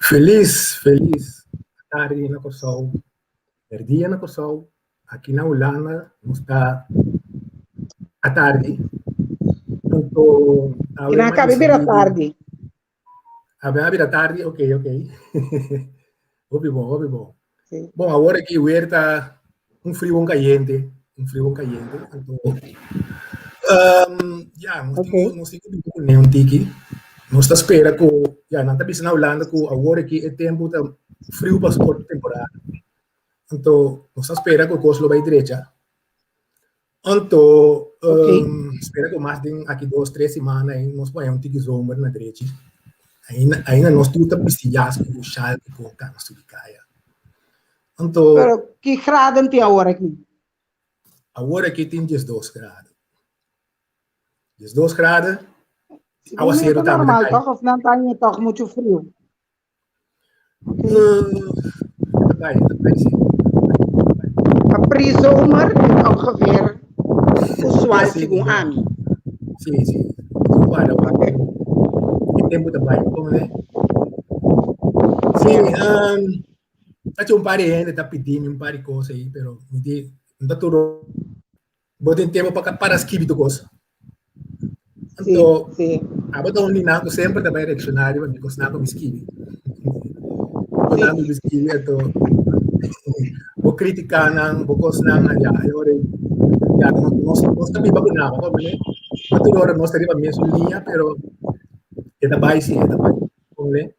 Felis, felis tardi na Kòrsou, mèrdia na Kòrsou, aki na Hulanda nos ta atardi. Anto awe Kina m'a kabe bira disidí di tardi. Awe a bira tardi, ok, ok. Hopi bon, hopi bon. Sí. Bon, awor aki weer ta un friu un kayente, un friu un kayente. Anto, ya, nos tin Ok. ku, nos tin ku biba kuné un tiki. Nos ta spera ku, ya, nan ta bisa na Hulanda ku awor aki e tempu ta friu pa su temporada. Anto, nos ta spera ku kos lo bai drecha. Anto, Ok. spera ku mas den aki dos, tres simana ei nos por haña un tiki zomer na drechi. Ainda, ainda nos tur ta bisti jas ku shal ku por kana subi kaya. Anto, Pero ki graden tin awor aki? Awor aki tin 12 graden. 12 graden, Segun mi awaseru ta tambe ta normal kai. toch of nan ta haña toch muchu friu? Ok. Ta bai, ta bai si. Pa pre-zomer is ongeveer usual Ja, sí, segun sí. ami. Sí, sí. Tur guarda wak e tempu ta bai kon ne. Sí, ta un par di hende ta pidi mi un par di kos ei, pero mi di no ta tur bo tin tempu pa para skibi tur kos. Sí, Anto, sí. abo ta un di nan ku semper ta bai reakshoná riba mi kosnan ku mi skibi. Kosnan ku mi skibi, anto bo kritiká nan, bo kosnan, ya, e ora ei, ya, nos, nos ta biba ku nan, bo komprendé? No tur ora nos ta riba mesun liña, pero e ta bai si, e ta bai, komprendé?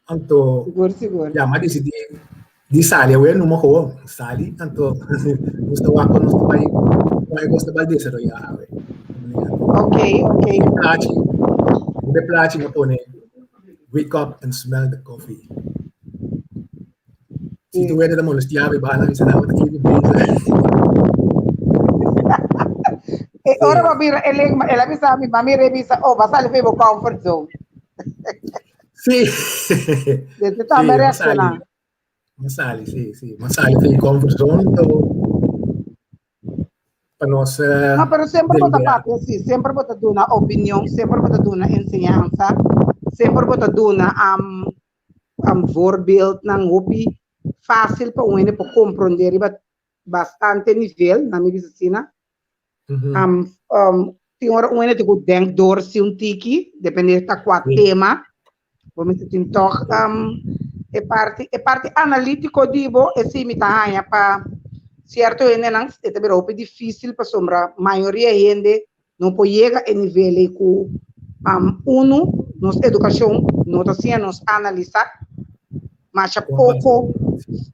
Anto, Sigur, sigur. ya, m'a disidí di sali awe numa gewoon sali, anto nos ta wak kon nos ta bai, kon e kos ta bai desaroyá awe. Ok, ok. E plachi, riba e plachi mi a pone wake up and smell the coffee. Si tu wende ta molestiá mi banda mi sa nan ta kiko bezig. E ora bo bira el el a bisa mi, mami revisa, oh, bo a sali for bo comfort zone. Sí. Desde tambe Sí, reacciona. M'a sali, sí, sí. M'a sali for mi comfort zone, anto pa nos No, pero semper bo ta deliberá. papia así, semper bo ta duna opinion, semper bo ta duna enseñansa, semper bo ta duna um, um voorbeeldnan hopi fácil pa un hende por comprende riba bastante nivel, na mi bisa asina. Um, um, tin ora un hende tin ku denk door si un tiki, depende ta kua tema. Bo mester tin tòg um, e parti, e parti analítiko di bo, e si mi ta haña pa sierto hendenan e ta bira hopi difísil pasobra mayoria hende no por yega e nivel ei ku um, unu, nos edukashon no ta siña nos analisá, masha poko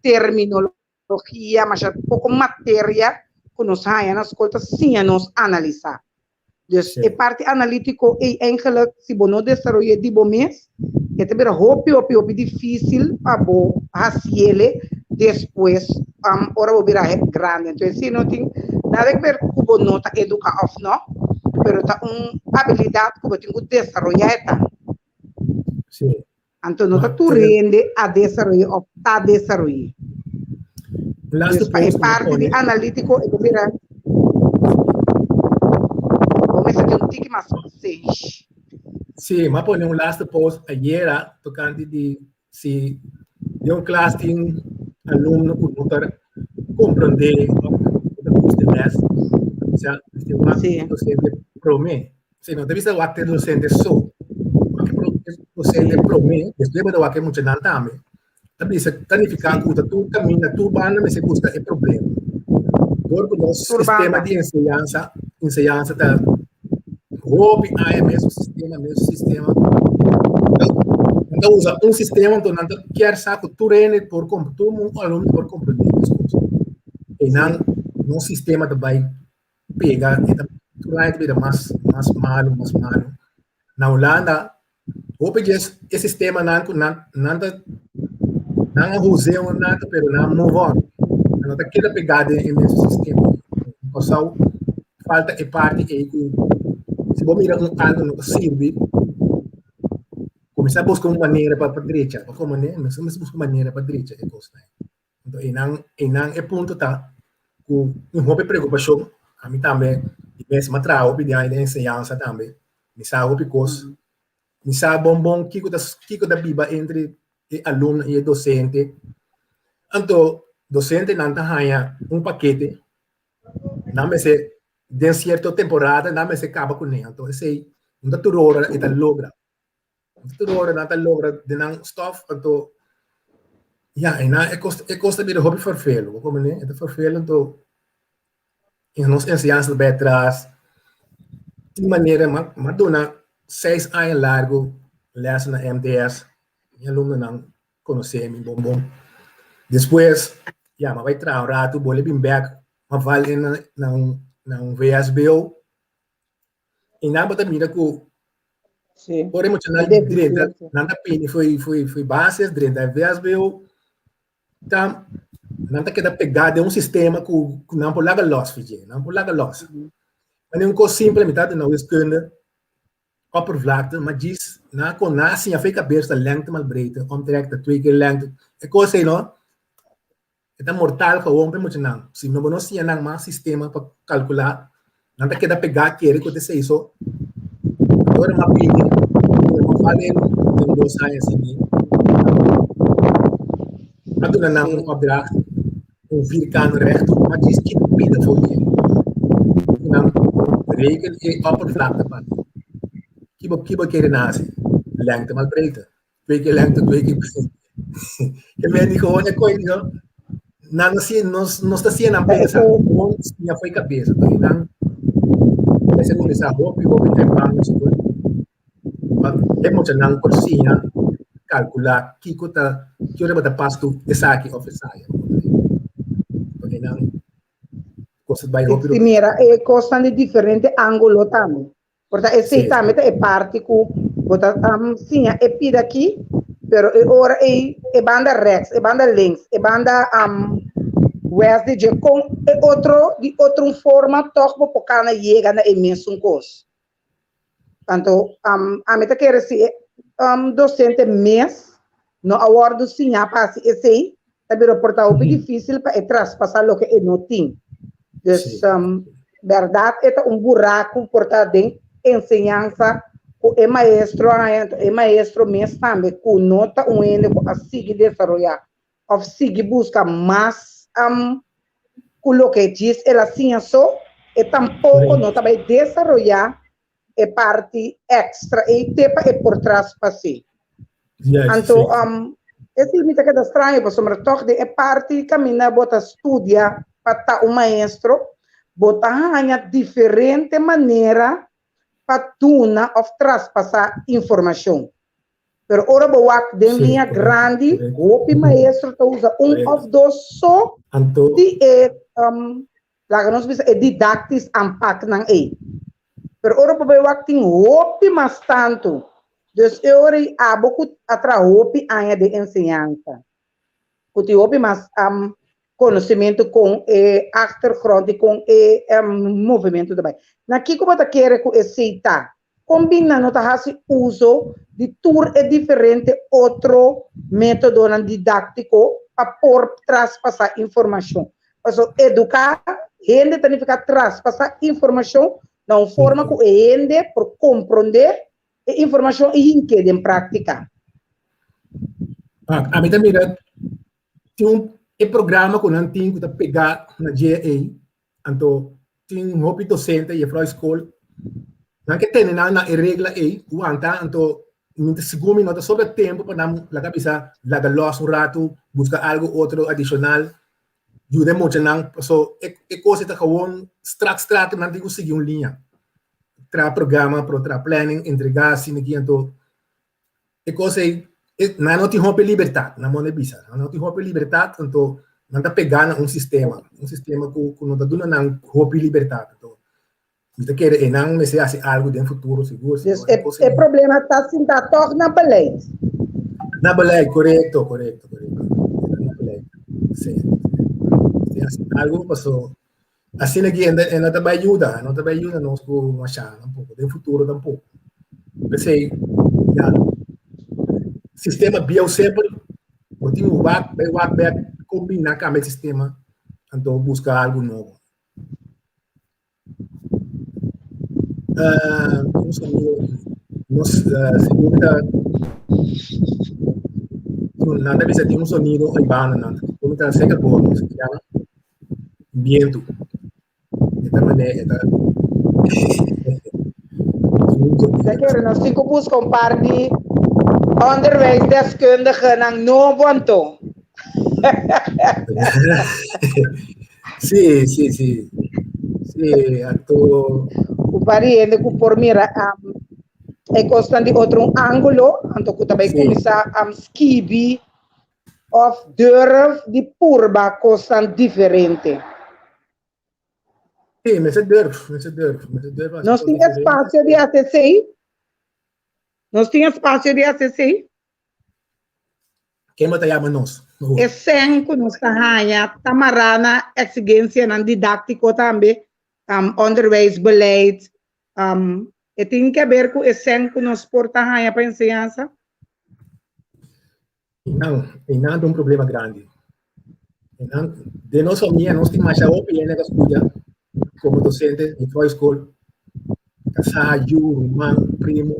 terminologia. Logia, masha poko materia ku nos haña na skol ta siña nos analisá. Dus e parti analítiko ei eigenlijk si bo no desaroy'é di bo mes, e ta bira hopi hopi hopi difísil pa bo hasiele despues ora bo bira grandi. Entonces si no tin nada ke ber ku bo no ta eduká òf no, pero ta un abilidat ku bo tin ku desaroyá e ta. Anto no ta tur hende a desaroy'é òf ta desaroy'é. Dus pa e parti di analítiko e ta bira bo mester tin un tiki mas pasenshi. Sí, m'a pone un laatste post ayera tokante di si den un klas tin alumno ku no ta komprondé òf no ta gusta e lès, osea mester wak docente promé. Si no ta bisa wak e docente so, wak e docente prome, despues bo ta wak e muchanan tambe. Ta bisa, ta nifiká ku ta tur kaminda, tur banda mester buska e problema. Dor ku nos sistema di enseñansa, enseñansa ta hopi aña mesun sistema, mesun sistema. Nan ta usa un sistema, enton nan ta kier sa ku tur hende por tur alumno por komprendé mes kos. Einan nos sistema ta bai pega e ta tur aña ta bira mas mas malu mas malu. Na Hulanda hopi dje e sistemanan ku nan nan ta nan a hus'é un rato pero nan a move on. Nan no ta keda pegá den e mesun sistema. Kòrsou falta e parti ei ku si bo mira un algu no ta sirbi kuminsá buska un manera pa pa drecha. Bo komo ne? Mester buska un manera pa drecha e kosnan. Anto einan, einan e punto ta ku un hopi preokupashon, ami tambe di mes m'a traha hopi di aña den enseñansa tambe, mi sa hopi kos, mi sa bon bon kiko ta kiko ta biba entre e alumno i e dosente. Anto dosentenan ta haña un pakete, nan mester den sierto temporada nan mester kaba kuné. Anto esei no ta tur ora e ta logra. No ta tur ora nan ta logra den nan stòf, anto ya, einan e kos e kos ta bira hopi ferfelu, bo komprendé? E ta ferfelu anto i nos enseñansa ta bai atras. Tin manera m'a duna seis aña largu lès na MTS, mi alumnonan konosé mi bon bon. Despues ya m'a bai traha un ratu, bolbe bin bèk, m'a val na un na un VSBO i nan bo ta mira ku ora e muchanan drenta nan ta bini fo'i fo'i fo'i bases drenta e VSBO ta nan ta keda pegá den un sistema ku ku nan por laga lòs fi dje, nan por laga lòs. Manera un kos simpel mi ta duna wiskunde oppervlakte, ma djis nan a kon nan a siña fo'i kabes ta lengte mal breedte, omtrek ta twee keer lengte, e kos ei no e ta mortal gewoon pa e muchanan. Si no bo no siña nan mas sistema pa kalkulá, nan ta keda pegá kere ku ta esei so. Ora nan a bini, ora nan fala den dos aña sigui, a duna nan un opdracht, un vierkant rechthoek, ma djis kita pida for di nan reken e oppervlakte pa mi. Kibo kibo kere nan hasi? Lengte mal breedte. Twee keer lengte, twee keer breedte. Ke men di gewoon e koi no nan no siña nos nos ta siña nan pensa gewoon siña fo'i kabesa pasobra nan mester kuminsá hopi hopi tempran na skol pa e muchanan por siña kalkulá kiko ta ki ora bo ta pas ku esaki òf esaya pasobra nan kos ta bai hopi Si mira e kosnan di diferente ángulo tambe. Por ta esei tambe ta e parti ku bo ta siña e pida aki, pero e ora ei e banda rèks, e banda links, e banda wèst di dje kon e otro di otro un forma tòg bo por kana yega na e mesun kos. Tanto ami ta kere si e dosente mes no a wòrdu siñá pa hasi esei, ta bira por ta hopi difísil pa e traspasá loke e no tin. Dus bèrdat e ta un buraku por ta den enseñansa ku e maestro a haña, anto e maestro mes tambe ku no ta un hende ku a sigui desaroyá òf sigui buska mas ku loke djis el a siña so, e tampoko no ta bai desaroyá e parti extra ei te pa e por traspas'é. Anto esei mi ta keda straño pasobra tòg den e parti kaminda bo ta studia pa ta un maestro, bo ta haña diferente manera pa duna òf traspasá informashon. Pero ora bo wak den liña grandi, hopi maestro ta usa un òf dos so di e Laga nos bisa e didactisch aanpaknan ei. Pero ora bo bai wak tin hopi mas tantu. Dus e ora ei abo ku a traha hopi aña den enseñansa, ku tin hopi mas konosementu kon e achtergrond i kon e movementu ta bai. Na kiko bo ta kere ku esei ta? Kon bin nan no ta hasi uso di tur e diferente otro métodonan didáktiko pa por traspasá informashon? Pasobra eduká hende ta nifiká traspasá informashon na un forma ku e hende por komprondé e informashon i hink'é den práktika. Ami ta mira tin un e programa ku nan tin ku ta pegá na dje ei, anto tin hopi docente juffrouw school nan ke tene nan na e regla ei wanta anto mi ta sigur mi no ta sobra tempo pa nan laga bisa laga los un rato busca algo otro adicional yuda e muchanan paso e e cosa ta gewoon strak strak nan tin ku sigui un liña traha programa pero traha planning entrega asina aki anto E kos ei, e, nan no tin hopi libertat, nan manda bisa. Nan no tin hopi libertat, anto nan ta pegá na un sistema, un sistema ku, ku no ta duna nan hopi libertat. Anto, mi ta kere einan mester hasi algu den futuro sigur, Dus sigur. E, e problema ta sinta tòg na beleid. Na beleid, korekto, korekto, korekto. Na beleid, sí. Mester hasi algu paso Asina aki e no ta bai yuda, e no ta bai yuda nos ku masha tampoco, den futuro tampoco. P'esei, ya, sistema bieu semper bo tin ku wak, bai wak bek, kombina kambia e sistema, anto buska algu nobo. Nos amigo, nos segun ta. un, nan ta bisa tin un sonido aybanda nan, ku ta seka bor, se yama bientu. E ta manera e ta Ta kere nos tin ku buska un par di onderwijsdeskundigenan nobo anto. Sí, sí, sí. Sí, anto. Un par di hende ku por mira e kosnan di otro un ángulo, anto ku ta bai kuminsá skibi òf durf di purba kosnan diferente. Sí, mester durf, mester durf, mester durf hasi Nos kos tin diferente. espasio di hasi esei? Nos tin espasio di hasi esei? Ken bo ta yama nos? E sèn ku nos ta haña ta mará na eksigensianan didáktiko tambe, onderwijsbeleid. E tin ke ber ku e sèn ku nos por ta haña pa enseñansa? Einan, einan ta un problema grandi. Einan, den nos famia nos tin masha hopi hende ku a studia komo dosente di school, kasá, yu, ruman, primo,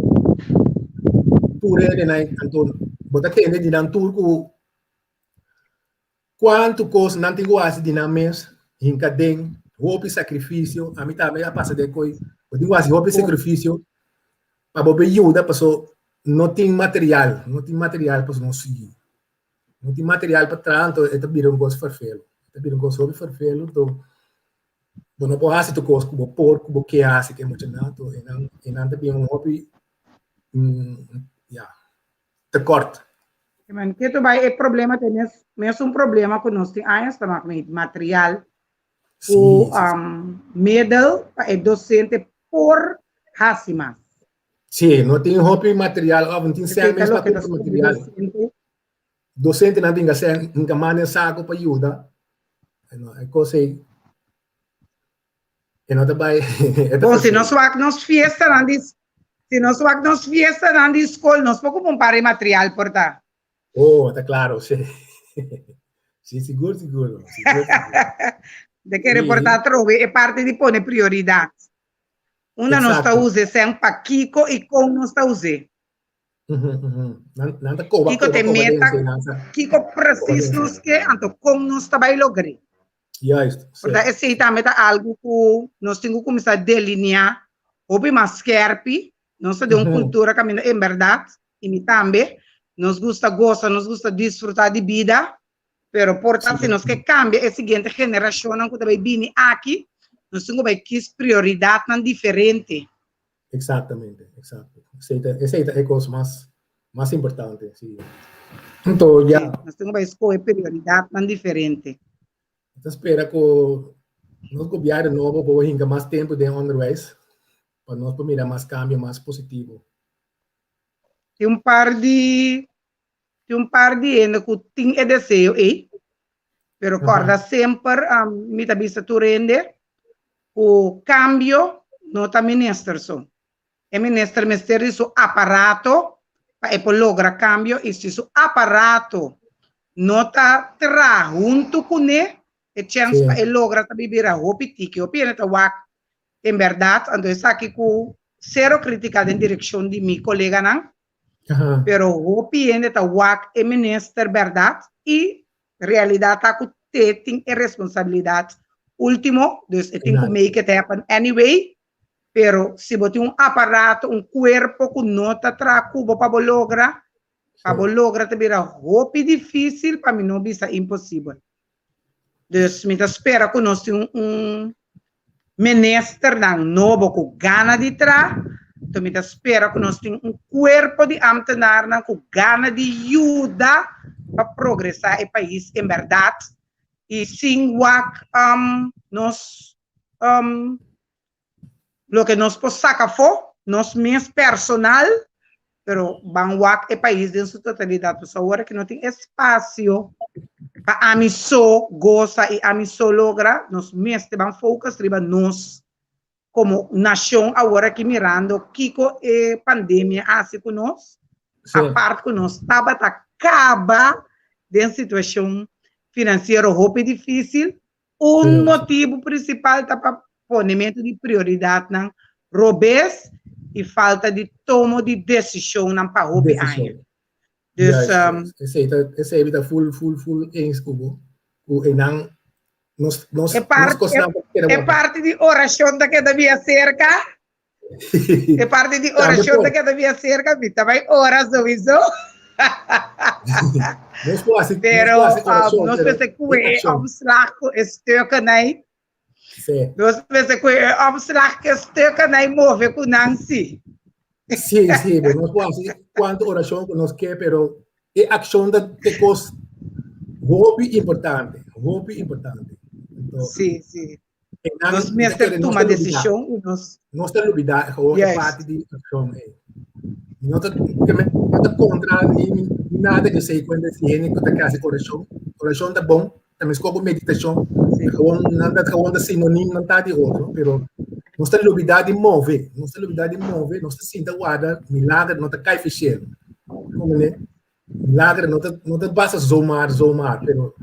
tur hendenan. Anto bo ta tende di nan tur ku kuantu kos nan tin ku hasi di nan mes, hinka den hopi sakrifisio. Ami tambe a pasa den koi, bo tin ku hasi hopi sakrifisio pa bo por yuda paso no tin material, no tin material pa nos sigui. No tin material pa traha, anto e ta bira un kos ferfelu. E ta bira un kos hopi ferfelu, anto bo no por hasi tur kos ku bo por, ku bo ke hasi ku e muchanan, anto enan enan ta bira un hopi, ya, tekort. Men ke bai e problema ta mes mesun problema ku nos tin años ta mak met material ku middel pa e docente por hasi mas. Sí, no tin hopi material of no tin sèn mes pa kumpra material. Dosentenan tin sèn, hinka man den sako pa yuda. E kos ei e no ta bai. Bon, si nos wak nos fiestanan di si nos wak nos fiestanan di skol, nos por kumpra un par di material por ta. Oh, ta klaro, sí. Sí, sigur, sigur. Sigur, sigur. De kere por ta atrobe e parti di pone prioridat. Unda nos ta usa esei, pakiko i kon nos ta us'é. Nan ta koba, Kiko koba, ta e koba den meta, enseñansa. kiko Koba den presis nos enseñansa. ke, anto kon nos ta bai logr'é. Juist, sí. Por ta esei tambe ta algu ku nos tin ku kuminsá delineá hopi mas skèrpi. Nos ta den un kultura kaminda en bèrdat, i mi tambe, nos gusta gosa, nos gusta disfrutá di bida, Pero por ta si nos ke kambia e siguiente generashonnan ku ta bai bini aki, nos tin ku bai kis prioridatnan diferente. Eksaktamente, eksakto. Esei ta, esei ta e kos mas, mas importante, si. Anto ya. Sí, nos tin ku bai skohe prioridatnan diferente. Mi ta spera ku nos gobièrnu nobo por hinka mas tempu den onderwijs pa nos por mira mas kambio mas positivo. Tin un par di Tin un par di hende ku tin e deseo ei, pero kòrda semper mi ta bisa tur hende ku kambio no ta minister so. E minister mester di su aparato pa e por logra kambio i si su aparato no ta traha huntu kuné, e chèns pa e logra ta bira hopi tiki. Hopi hende ta wak en bèrdat, anto esaki ku sero kritika den direkshon di mi koleganan, Pero hopi hende ta wak e minister berdad y realidad ta cu te tin e responsabilidad ultimo, dus e tin cu make it happen anyway, pero si bo tin un aparato, un cuerpo cu no ta traha cu bo pa bo logra, pa bo logra ta bira hopi dificil pa mi no bisa imposibel. Dus mi ta spera ku nos tin un ministernan nobo ku gana di traha, enton mi ta spera ku nos tin un kuerpo di amtenarnan ku gana di yuda pa progresá e pais en bèrdat i sin wak nos Loke nos por saca afó, nos mes personal, pero ban wak e pais den su totalidad, pasobra awor aki no tin espacio pa ami so goza y ami so logra, nos mester ban focus riba nos como nacion awor aki mirando kico e pandemia a haci cu nos, apart cu nos tabata caba den situacion financiero hopi dificil, Un motibu prinsipal ta pa ponementu di prioridatnan robes i falta di tomo di desishonnan pa hopi aña. Dus Esei ta esei ta full full full eens ku bo. Ku einan nos nos e nos parti kosnan ta keda e wòrdu. parti di orashon ta keda bia serka. E parti di Tambe orashon ta por. keda bia serka, mi ta bai ora souiso. Nos por hasi nos Pero por hasi orashon, nos pero mester e kue e akshon. omslag ku e stukken Sí. Nos mester ku e omslag ku e stukken ei move ku nan sí. Sí, sí, pero nos por hasi kuantu orashon ku nos ke, pero e akshon ta e kos hopi importante, hopi importante. Anto, Sí, sí. einan Nos mi ta mester kere nos tuma ta lubidá. desishon i nos Nos ta lubidá gewoon e Juist. parti di akshon ei. Mi no ta ke me no ta kontra ni ni nada di esei kuenta si hende ku ta ke hasi orashon. Orashon ta bon, ta meskos ku meditashon. Sí. Gewoon nan ta gewoon ta sinonim nan ta di otro, pero nos ta lubidá di move, nos ta lubidá di move, nos ta sinta warda milager no ta kai fi shelu. Komprende? Milager no ta no ta basa zomaar zomaar, pero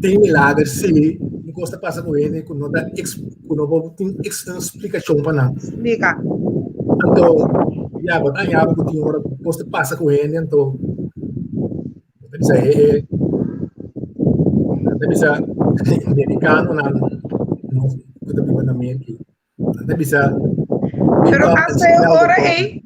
tin milager sí, un kos ta pasa ku hende ku no ta eks ku no por tin eks un splikashon pa nan. Splika. Anto ya bo ta haña bo ku tin ora kos ta pasa ku hende anto bo ta bisa e e nan ta bisa merikanonan nos ku ta biba na Merki nan ta bisa wake Pero up and hasta e smell the ora coffee. ei, sí,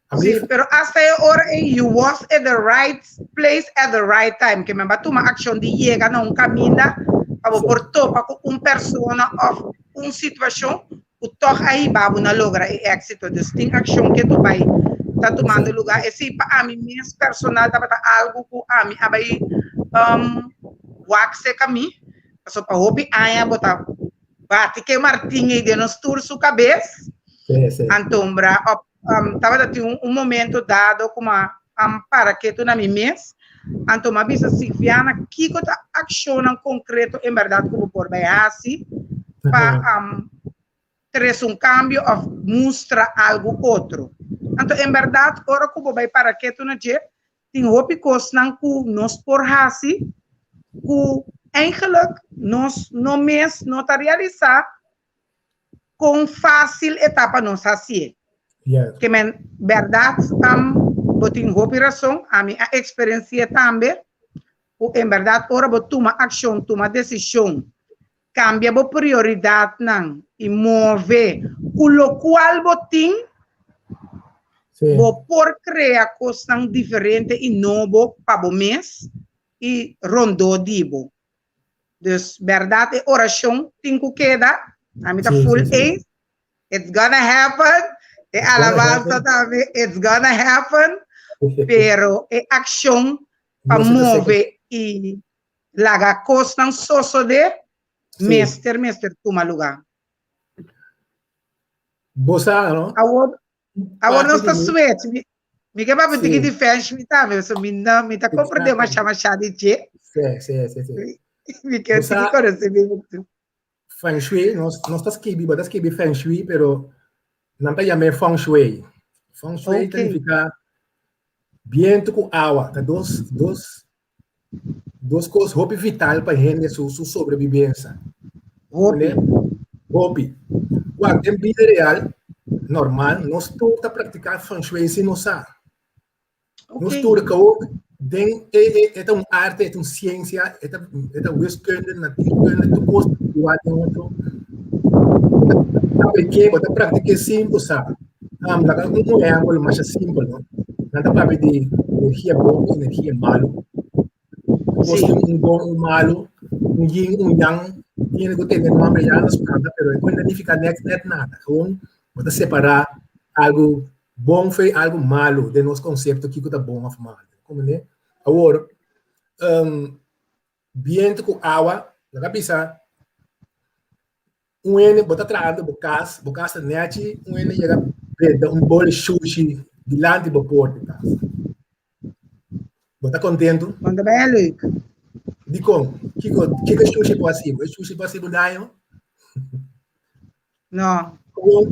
Alsjeblieft? pero hasta e ora ei you was at the right place at the right time. Ke men ba tuma akshon di yega na un kaminda pa bo Sí. por topa ku un persona òf un situashon ku tòg a hiba bo na logra e éksito. Dus tin akshon ke tu bai ta tumando lugá. Esei pa ami mes personal tabata algu ku ami a bai wak serka mi, pasobra pa hopi aña bo ta bati ke martin ei den nos tur su kabes. Antombra op tabata tin un momento dado ku mi a para ketu na mi mes, anto mi a bisa Silviana kiko ta akshonnan konkreto en bèrdat ku bo por bai hasi pa trese un kambio òf mustra algu otro. Anto en bèrdat ora ku bo bai para ketu na dje tin hopi kosnan ku nos por hasi ku eigenlijk nos no mes no ta realisá kon fásil e ta pa nos hasié. Ke men bèrdat bo tin hopi rason, ami a eksperensi'é tambe, ku en bèrdat ora bo tuma akshon, tuma desishon, kambia bo prioridatnan i move ku lokual bo tin, bo por krea kosnan diferente i nobo pa bo mes i rondó di bo. Dus bèrdat e orashon tin ku keda, ami ta full eens, it's gonna happen, e alabansa tambe, it's gonna happen, pero e akshon pa move i laga kosnan sosodé mester mester tuma lugá. Bo sa, no? Awor, awor nos ta switch. Mi, mi ke papia tiki di feng shui tambe, so mi no, mi ta comprende masha masha di dje. Sí, sí, sí, sí. Mi ke tiki conocimiento. Feng shui, nos, nos ta skibi, bo ta skibi feng shui, pero nan ta yam'é feng shui. Feng shui ta nifica biento ku awa, ta dos, dos, dos kos hopi vital pa hende su, su sobrevivencia. Hopi. Hopi. Wak, den bida real, normal, nos tur ta praktiká feng shui sin nos sa. Nos tur ka ook den e, e, e ta un arte, e ta un siensia, e ta, e ta wiskunde, natuurkunde, tur kos igual den otro. Bo ta aplik'é, bo ta praktik'é sin bo sa. Um, laga un un ehèmpel masha simpel, no? Nan ta papia di energia bon i energia malu. Kos tin un bon, un malu, un yin, un yang, tiene ku tene nòmber ya nos planta, pero e no nifiká nèt nèt nada. Gewoon bo ta separá algu bon for algu malu den nos konsepto kiko ta bon òf malu. Komprendé? Awor, um, bientu ku awa, laga bisa Un hende, bo ta trahando bo kas, bo kas ta nèchi, un hende yega benta un bol di shushi dilanti bo port di kas. Bo ta kontentu? Bo ta bai leuk. Dikon? Kiko, kiko e shushi por hasi bo? E shushi por hasi bo daño? No. Gewoon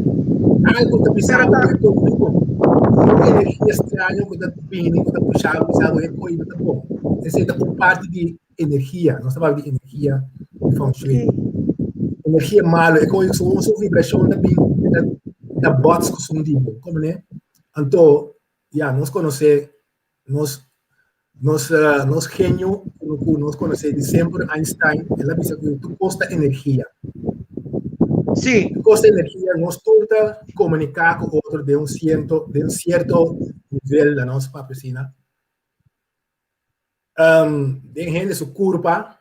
algo ta bisa bo ku e kos no bon. Un energia straño ku ta bini, ku ta pusha bo, bisa bo e kos no ta bon. Esei ta un parti di energia, nos ta papia di energia di feng shui. Energia malo, e koe su su vibracion ta bin ta ta bots ku sun di bo, komprende? Anto, ya, nos konosé Nos nos nos genio ku nos konosé di semper, Einstein, el a bisa ku tur kos ta energia. Sí. Tur kos ta energia, nos tur ta komuniká ku otro den un siento, den un sierto nivel, laga nos papia asina. Um, den hende su kurpa,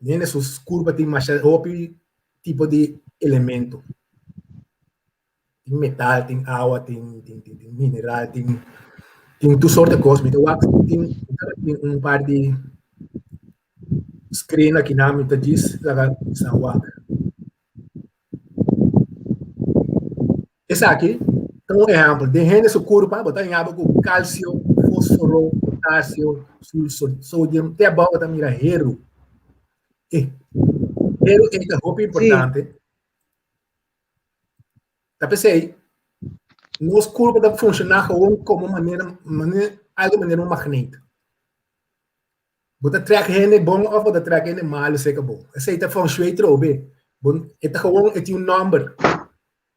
den hende su kurpa tin masha hopi tipo di elemento. Tin metal, tin awa, tin, tin, tin, tin mineral, tin, tin tur soort di kos. Mi ta wak tin, tin un par di screen aki nan, mi ta djis laga san wak. Esaki ta un ehèmpel. Den hende su kurpa bo ta haña bo ku kalsio, fosforo, potasio, sulfo, sodium, te abou bo ta mira heru. E heru ei ta hopi importante. Ta p'esei nos kurpa ta funshoná gewoon komo manera, manera, algu manera un magneet. Bo ta trek hende bon of bo ta trek hende malu serka bo. Esei ta feng shui trobe. Bo, e ta gewoon, e tin un nòmber.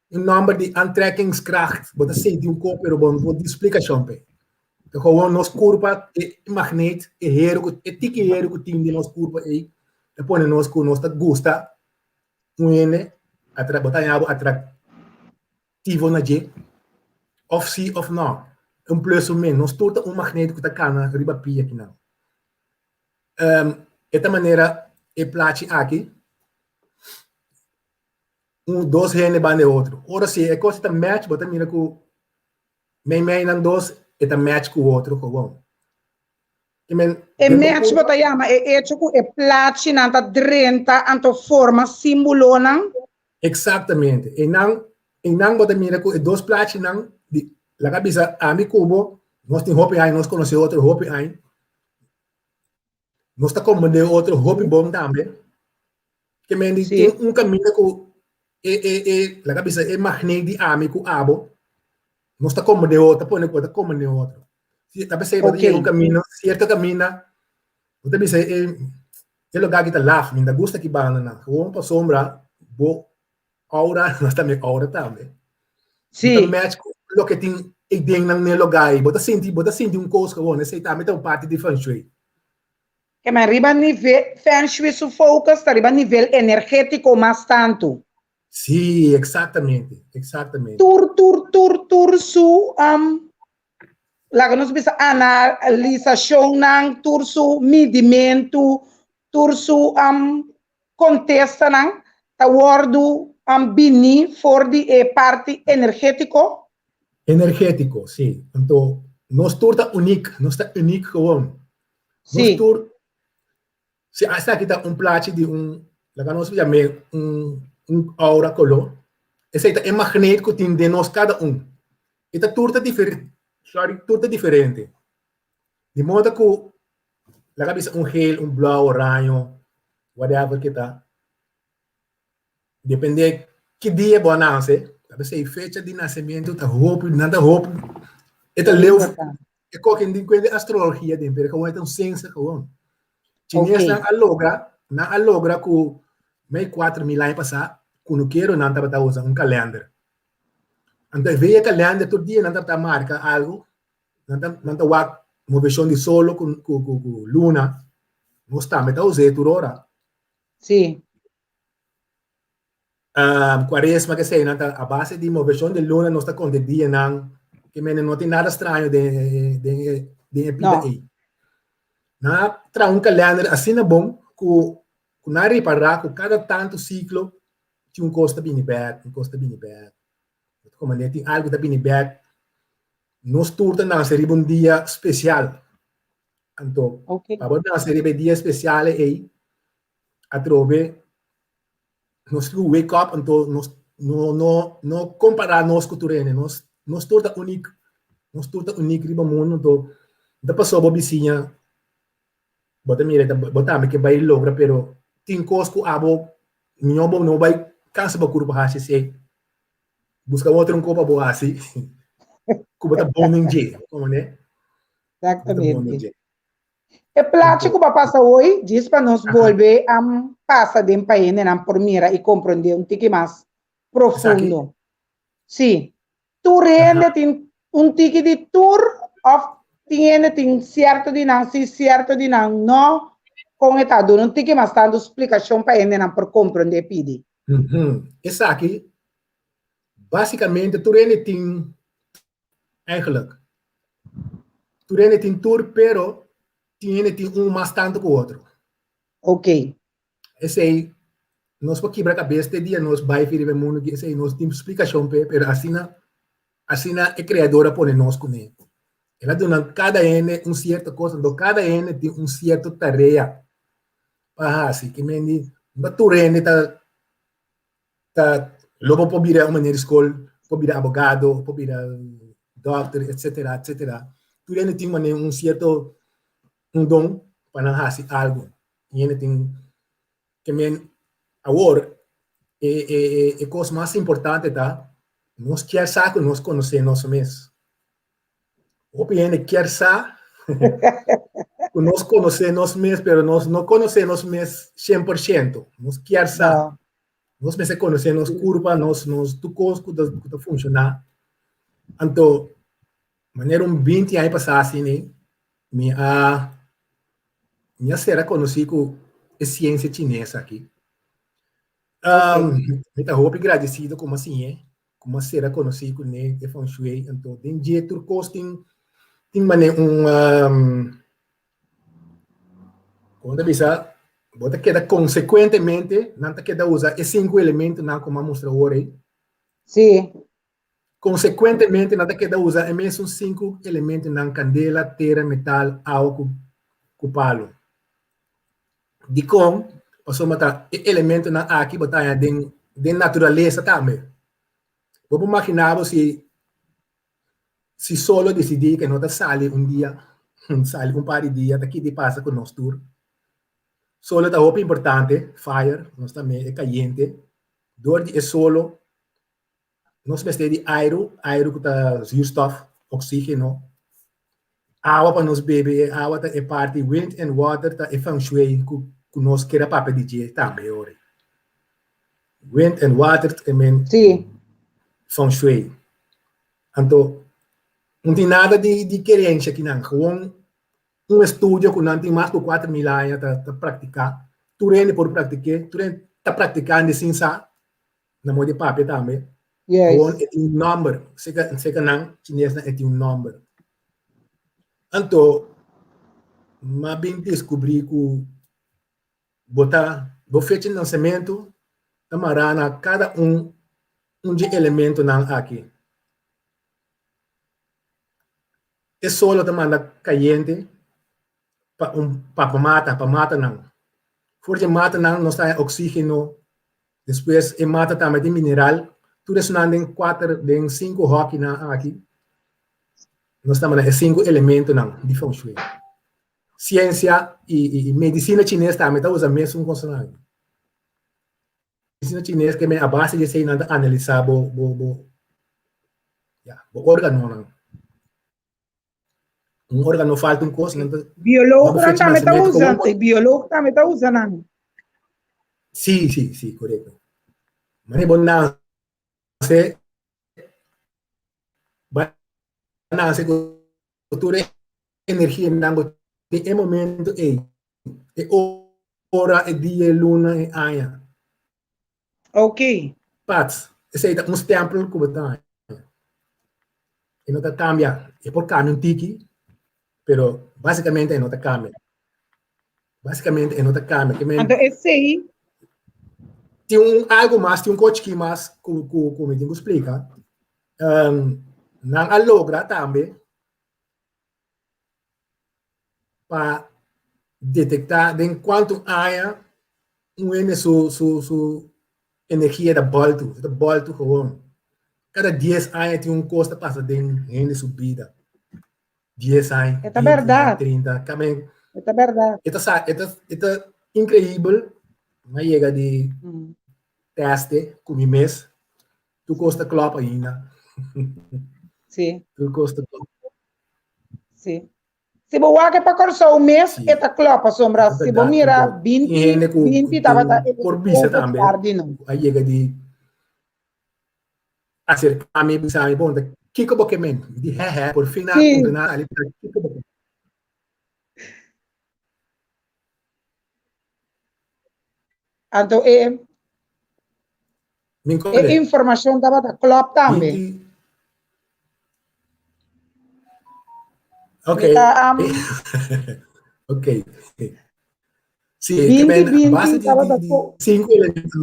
Un nòmber di aantrekkingskracht. Bo ta sinti un kos pero bo no por di splikashon p'e. Ta gewoon nos kurpa, e magneet, e heru ku, e tiki heru ku tin den nos kurpa ei, ta pone nos ku nos ta gusta un hende, atra, bo ta haña bo atraktivo na dje, òf si òf nò. Un plus un min. Nos tur ta un magneet ku ta kana riba pia kinan. Um, e ta manera e plachi aki, un, dos hende banda e otro. Ora si e kos ta match, bo ta mira ku meimei nan dos e ta match ku otro gewoon. I men, E den bo match bo kurpa, ta yama e echo ku e plachinan ta drenta anto forma símbolonan. Exactamente. Einan, einan bo ta mira ku e dos plachinan di, laga bisa ami ku bo, nos tin hopi aña, nos konosé otro hopi aña. Nos ta komprendé otro hopi bon tambe. Ke men di tin un kaminda ku e e e laga bisa e magneet di ami ku abo nos ta komprendé otro, ta pone ku ta komprendé otro. Si ta p'esei bo ta yega un kaminda, sierto kaminda, bo ta bisa e e lugá aki ta laf, mi no ta gusta aki banda nan. Gewoon pasobra bo aura, nos ta mi aura tambe. Bo ta match ku loke tin ei den nan n'e lugá ei. Bo ta sinti, bo ta sinti un kos gewoon, esei tambe ta un parti di feng shui. Ke men riba nivel, feng shui su focus ta riba nivel energétiko mas tantu. Sí, eksaktamente, eksaktamente. Tur, tur, tur, tur su, laga nos bisa analisashonnan, tur su midimentu, tur su kontestanan ta wòrdu bini for di e parti energétiko. Energétiko, sí. Anto nos tur ta unik, nos ta unik gewoon. Nos tur, si esaki ta un plachi di un, laga nos yam'é un un aura koló, esei ta e magneet ku tin den nos kada un. E ta tur ta diferente, sorry, tur ta diferente. Di moda ku laga bisa un geel, un blauw, oraño, whatever ke ta, depende ki dia bo a nase, ta p'esei fecha di nasementu ta hopi, nan ta hopi, e ta leu, e koke di kuenta astrologia den, pero gewoon e ta un siensia gewoon. Chinesnan a logra, nan a logra ku mei 4000 aña pasá, kunukeronan tabata usa un kalender. Anto e veia kalender tur dia nan tabata marka algu, nan ta nan ta wak moveshon di solo ku ku ku ku luna, nos tambe ta us'é tur ora. Sí. Um, kuaresma ke esei nan ta a base di moveshon di luna nos ta konta e dianan, ke mende no tin nada straño den den e den e pida No. ei. Nan a traha un kalender asina bon ku ku nan a ripará ku kada tantu siklo tin un kos ta bini bèk, un kos ta bini bèk. Komo manera tin algu ta bini bèk, nos tur ta nase riba un dia spesial. Anto, pa bo nase riba e dia spesial ei, atrobe nos tin ku wake up, anto nos no no no kompará nos ku tur hende, nos nos tur ta unik, nos tur ta unik riba mundu, anto no ta pasobra bo bisiña bo ta mira bo tambe ke bai logra, pero tin kos ku abo mihó bo no bai kansa bo kurpa hasi esei. Buska otro un kopa bo hasi ku bo ta bon den dje, komo ne? Exactamente. E plachi ku bo a pasa hoy, djis pa nos bolbe a pasa den pa hendenan por mira i komprondé un tiki mas profundo. Sí. Tur hende tin un tiki di tur òf Tin hende tin sierto di nan si, sierto di nan no. Kon e ta? Duna un tiki mas tantu splikashon pa hendenan por komprondé pidi. Esaki, básikamente tur hende tin Eigenlijk. Tur hende tin tur, pero tin hende tin un mas tantu ku otro. Ok. Esei nos por kibra kabes te dia nos bai fi riba e mundu aki, esei nos tin splikashon p'e, pero asina asina e Kreador a pone nos kuné. El a duna kada hende un sierto kos, anto kada hende tin un sierto tarea pa hasi. Ke men di, no tur hende ta ta lo bo por bira un meneer di skol, por bira abogado, por bira dokter, etcetera, etcetera. Tur hende tin manera un sierto un don pa nan hasi algu. I hende tin ke men awor e e e kos mas importante ta nos kier sa ku nos konosé nos mes. Hopi hende kier sa ku nos konosé nos mes, pero nos no konosé nos mes 100%. Nos kier sa. No. Nos mester konosé nos kurpa, nos, nos tur kos ku ta, ku ta funshoná. Anto, manera un 20 aña pasá asina, mi a, mi a sera konosí ku e siensia chines aki. Ok. Mi ta hopi gradesido ku mi a siñ'é, ku mi a sera konosí kuné e feng shui. Anto, den dje tur kos tin, tin manera un, Como ta bisa, bo ta keda consecuentemente, nan ta keda usa e cinco elementonan como a mustra awor ei. Sí. Consecuentemente nan ta keda usa e mesun cinco elementonan, candela, tera, metal, awa cu, cu palo. Dicon? Pasobra ta e elementonan aki bo ta haña den, den naturalesa tambe. Bo por magina bo si Si solo disidí ke no ta sali un dia, sali un par di dia, ta kiti pasa ku nos tur. Solo ta hopi importante, fire, nos ta me e kayente. Dor di e solo, nos mester di airu, airu ku ta zuurstof, oxígeno. Awa pa nos bebe, e awa ta e parti, wind and water ta e feng shui ku ku nos kere papia di dje tambe e ora ei. Wind and water ta men Sí. feng shui. Anto, no tin nada di di kerensia akinan, gewoon un estudio ku nan tin mas ku 4000 aña ta ta praktiká. Tur hende por praktik'é, tur hende ta praktikando sin sa. Na modo di papia tambe. Yes. Gewoon e tin un nomber. Seka, seka nan, chinesnan e tin un nomber. Anto, m'a bin descubrí ku bo ta, bo fecha di nasementu ta mará na kada un, un dje elementonan aki. E solo ta manda kayente pa un pa pa mata, pa matanan. For dje matanan nos ta haña oxígeno, despues e mata tambe tin mineral, tur esunnan den kuater, den sinku hòkinan aki, nos ta manda e sinku elementonan di feng shui. Siensia i medisina chines tambe ta usa mesun kosnan aki. Medisina chines ke men a base di esei nan ta analisá bo bo bo ya bo órganonan. Un órgano falta un kos, nan ta Biológonan tambe ta usa, biológo tambe ta usa nan. Sí, sí, sí, korekto. Mane bo nase, bo nase ku tur e energianan ku tin e momento ei, e ora, e dia, e luna, e aña. Ok. Pats, esei ta un stempel ku bo ta haña. E no ta kambia. E por kambia un tiki, pero basikamente e no ta kambia. Basikamente e no ta kambia. Ke men Anto esei. Tin un algu mas, tin un kos chikí mas ku ku ku mi tin ku splika. Nan a logra tambe pa detektá den kuantu aña un hende su su su energia ta bòltu, ta bòltu gewoon. Kada dies aña tin un kos ta pasa den hende su bida. Dies aña, E ta binti aña, bèrdat. trinta, kamen. E ta bèrdat. E ta sa, e ta e ta inkreibel. Mi a yega di tèste ku mi mes. Tur kos ta klòp ainda. Sí. Tur kos ta klòp. Sí. Si bo wak pa Kòrsou mes, e ta klòp, pasobra si bo mira 20, 20 tabata e por bisa tambe, a yega di aserká mi, bisa mi, bon, ta Kiko bo ke men? Mi di, Hè hè, por fin a puntra nan ali bisa, Kiko bo ke? Anto e e informashon tabata klòp tambe. Ok. Ok. Sí, ke men a base di sinku elemento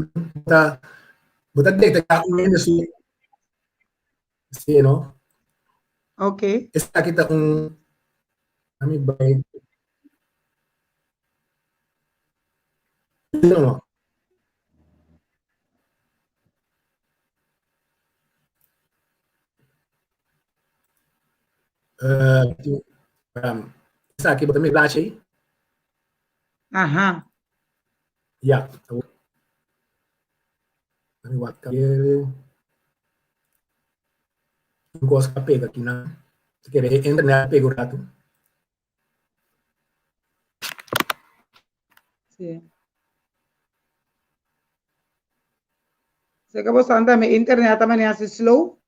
bo ta detektá un hende su Sí, no? Ok. Esaki ta un ami bai No, no. Uh, esaki bo ta mira plachi ei? Aha. Ja. Ami wak kabel. Un kos ka pega aki nan. Si kere e internet pega un ratu. Sí. Sé que vos anda mi internet ta maneja así slow.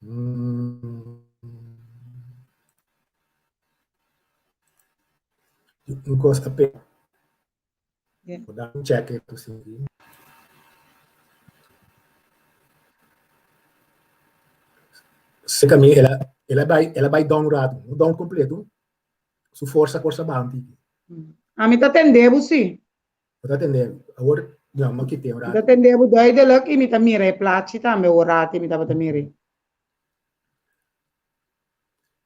Mm. Un kos a pega. Bo da un check eto si. Cerca mi el a el a bai el a bai down un rato, no down completo. Su forsa forsa baha un tiki. Ami ta tende bo si. Bo ta tende mi. Awor no, mi a kite un Mi rato. ta tende bo duidelijk i mi ta mira e plachi tambe un rato mi tabata mira.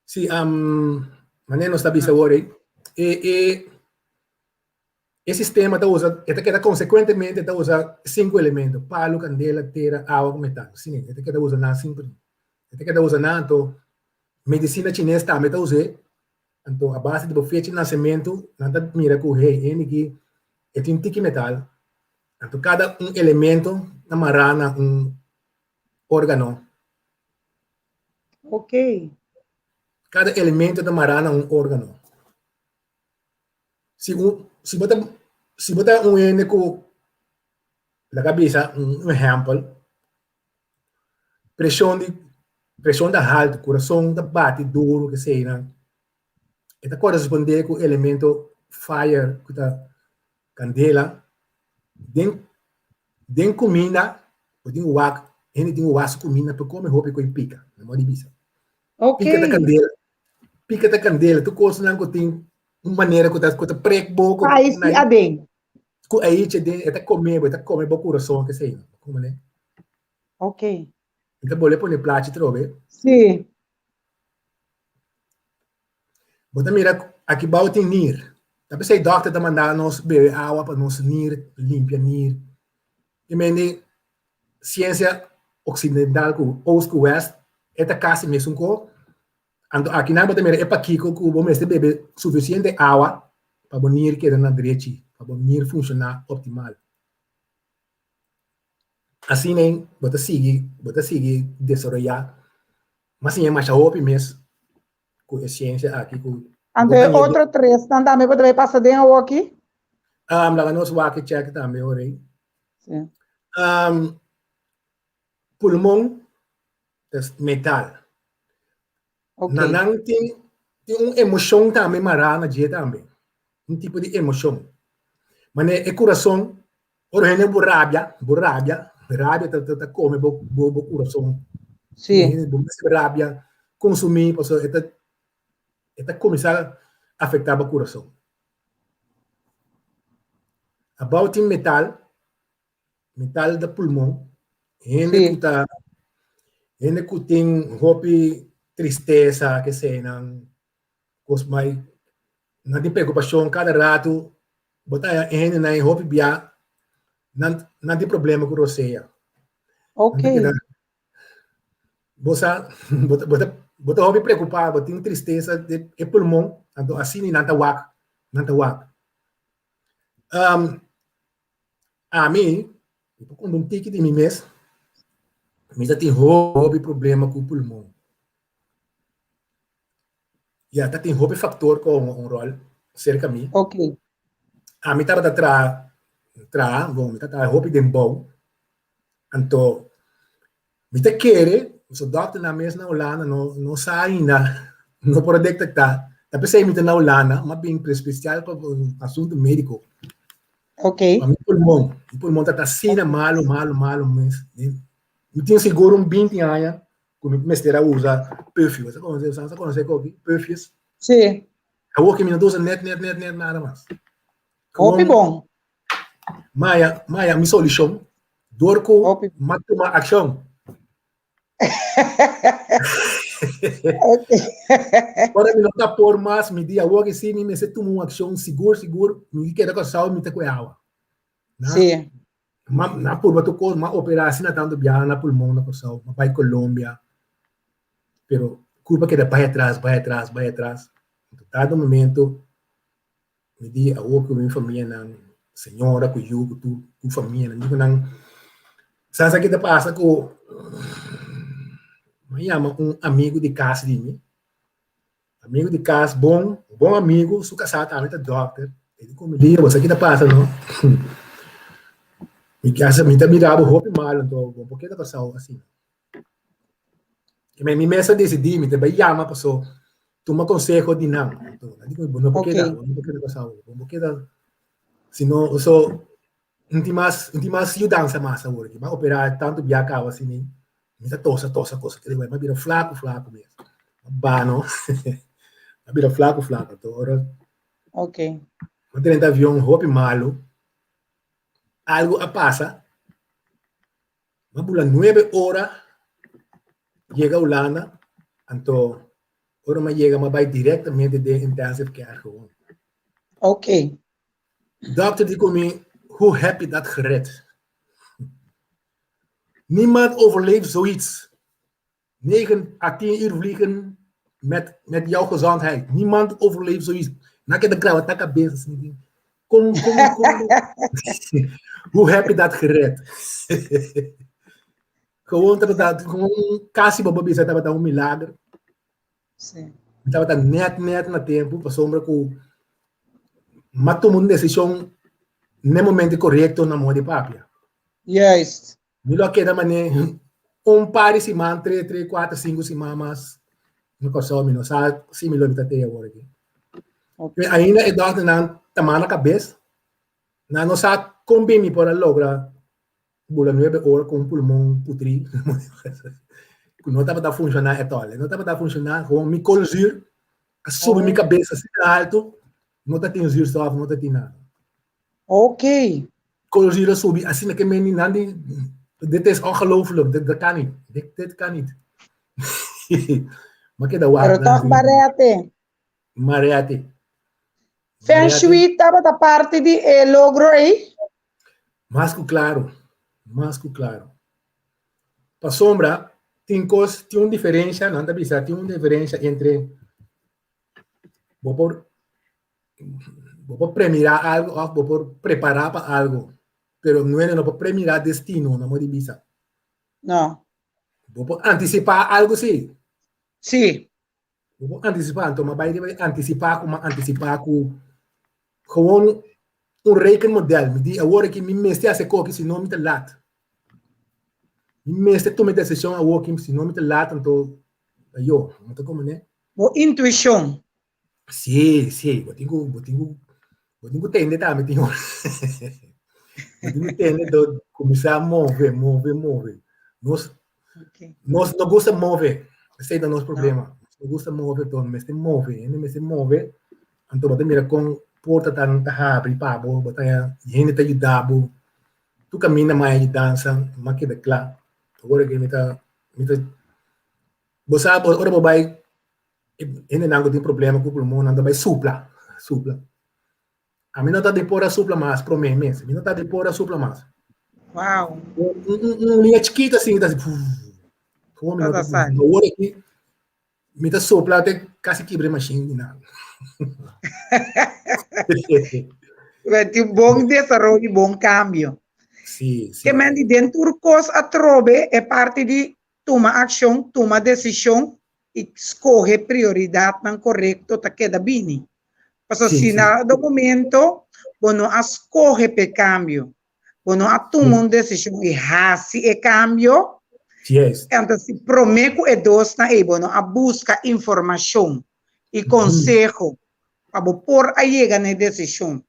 Si, um, manera nos ta bisa awor ei, e e E sistema ta usa, e ta keda konsekuentemente ta usa sinku elemento, palu, kandela, tera, awa ku metal. Asina e ta keda usa nan simper. E ta keda usa nan anto medisina chines tambe ta us'é. Anto a base di bo fecha di nasementu nan ta mira ku hey hende aki e tin tiki metal. Anto kada un elemento ta mará na un órgano. Ok. Kada elemento ta mará na un órgano. Si un si bo ta si bo ta un hende ku laga bisa un ehèmpel preshon di preshon ta haltu kurason ta bati duru kesenan e ta korespondé ku elemento fire ku ta kandela den den kuminda bo tin ku wak hende tin ku wak su kuminda pa kome hopi ku e pika na moda di bisa. Ok. Pika ta kandela. Pika ta kandela. Tur kosnan ku tin un manera ku ta ku ta prek bo ku Ai si aden. Ku aichi aden e ta kome bo, e ta kome bo kurason kesei. Komo ne? Ok. Mi ta bole pone plachi trobe. Si. Bo ta mira aki bou tin nir. Ta p'esei dòkter ta manda nos bebe awa pa nos nir limpia nir. I mende siensia oksidental ku oost ku west e ta kasi mesun ko. Anto akinan bo ta mira e pakiko ku bo mester bebe sufisiente awa pa bo nir keda na drechi, pa bo nir funshoná optimal. Asina bo ta sigui bo ta sigui desaroyá mas siña masha hopi mes ku e siensia aki ku Anto e otro tresnan tambe bo ta bai pasa den awoki? Laga nos wak e check tambe ora ei. Sí. Pulmon ta metal. Ok. Na nan tin tin un emoshon tambe mará na dje tambe. Un tipo di emoshon. Manera e kurason, ora hende bo rabia, bo rabia, rabia ta ta kome bo bo bo kurason. Sí. Hende bo mester rabia konsumí pasobra e ta e ta kuminsá afektá bo kurason. Abou tin metal, metal da pulmon, hende Sí. ku ta hende ku tin hopi tristesa keseinan, kos mai nan tin preokupashon kada ratu, bo ta haña hendenan e hopi bia nan nan tin problema ku rosea. Ok. Nan ta keda bo sa bo ta bo ta bo ta hopi preokupá, bo tin tristesa den e pulmon, anto asina nan ta wak, nan ta wak. Ami, mi por konta un tiki di mi mes, mi ta tin hopi problema ku pulmon. Ya, ta tin hopi faktor ku a hunga un ròl serka mi. Ok. Ami tabata traha, traha, bon, mi ta traha hopi den bou. Anto, mi ta kere. So dòkternan mes na Hulanda no no sa ainda, no por a detektá. Ta p'esei mi ta na Hulanda, m'a bin spesial pa un asuntu médiko. Ok. Pa mi pulmon, mi pulmon ta ta asina malu, malu, malu mes. Mi tin sigur un binti aña ku mi mester a usa pufje. Bo sa konosé, bo sa konosé koki, pufjes? Sí. Awor ke mi no ta usa net, net, net, net nada mas. Hopi bon. Maya, maya mi solushon dor ku m'a tuma akshon. Ora mi no ta por mas, mi di awor si mi mester tuma un akshon sigur, sigur, mi keda Kòrsou mi ta kue awa. Na, sí. Ma, na purba tur kos, m'a operá asina tantu biaha na pulmon na Kòrsou, m'a bai Colombia, pero kurpa keda bai atras, bai atras, bai atras. Dado momento Mi di awor ku mi famianan, señora ku yu ku tur ku famianan, mi di ku nan, sa sa ki ta pasa ku mi a yama un amigu di kas di mi, amigu di kas bon, bon amigu, su kasá tambe ta dòkter, e di ku mi, bo sa ki ta pasa no, mi kasa mi ta mira bo hopi malu anto bo por keda pasao asina. Mi mes a decidí, mi ta bai yama paso tuma conseho di nan. Anto, nan di ku mi, bo no por keda, bo no por keda pasao, bo no por keda, si no, so, no tin mas, no tin mas yudansa mas awor aki. Mi a operá tantu bia kaba asina, mi ta tosa, tosa, tosa, keda igual, mi a bira flaku, flaku mes. Bano, mi a bira flaku, flaku. Anto, ora mi a drenta avion hopi malu, algu a pasa. M'a bula nuebe ora yega Hulanda, anto ora m'a yega m'a bai directamente den intensive care gewoon. Ok. Dokter di ku mi, hoe heb je dat gered? Niemand overleeft zoiets. 9 a 10 uur vliegen met, met jouw gezondheid. Niemand overleeft zoiets. Na keda graba ta cabeza asina. Kon, kon, kon. Hoe heb je dat gered? Gewoon tabata, gewoon casi bo bisa tabata un milagro. Sí. Tabata net net na tempo pasobra ku m'a tuma un desishon n'e momento korekto na moda di papia. Juist. Mi lo a keda manera un par di siman, tres, tres, kuater, sinku siman mas na Kòrsou. Mi no sa si mi lo bita te awor aki. Okay. Ainda e dòkternan ta manda kabes. Nan no sa kon bin mi por a logra bula nuebe ora ku un pulmon putrí ku no tabata funshoná ètòl. E no tabata funshoná, gewoon mi koolzuur a subi mi kabes asina altu, no ta tin zuurstof, no ta tin nada. Ok. Koolzuur a subi asina ke men nan di dit is ongelooflijk, dit, dat kan niet, dit, dit kan niet. M'a keda wak Pero nan toch di barete. Marete. Feng Shui tabata parti di e logro ei? Mas ku klaro, mas ku klaro. Pasobra tin kos, tin un diferensha, nan ta bisa tin un diferensha entre bo por Bo por premirá algu òf bo por prepará pa algu, pero nuene no por premirá destino, no mor di bisa. No. Bo por antisipá algu sí. Sí. Bo por antisipá, anto m'a bai riba di antisipá ku m'a antisipá ku gewoon un rekenmodèl. Mi di awor aki mi mester hasi koki si no mi ta lat. Mi mester tuma e desishon awor aki si no mi ta lat anto ayo, no ta komo ne. Bo intuishon. Sí, sí, bo tin ku, bo tin ku, bo tin ku tende tambe tin ora. Bo tin ku tende do kuminsá move, move, move. Nos, Okay. nos no gusta move, esei ta nos No. problema. Nos no gusta move, to mester move, hende mester move. Anto bo ta mira kon porta ta ta habri pa bo, bo ta hende ta yuda bo. Tur kaminda maya yudansa, m'a keda kla. Awor aki mi ta, mi ta, bo sa ora bo bai E hendenan ku tin problema ku pulmon nan ta bai supla, supla. Ami no ta di por a supla mas promé mes. Mi no ta di por a supla mas. Wow. Un liña chikito asin ta hasi fuuuu. Gewoon mi no ta awor aki mi ta supla te kasi kibra e mashin di nan. Tin bon desaroyo, bon kambio. Si, si. Ke men di den tur kos atrobe e parti di Tuma akshon, tuma desishon i skohe prioridatnan korekto ta keda bini. Pasobra si na dado momento bo no a skohe pa e kambio, bo no a tuma un desishon i hasi e kambio, Yes. Anto si promé ku e dosnan ei bo no a buska informashon i konseho pa bo por a yega na e desishon,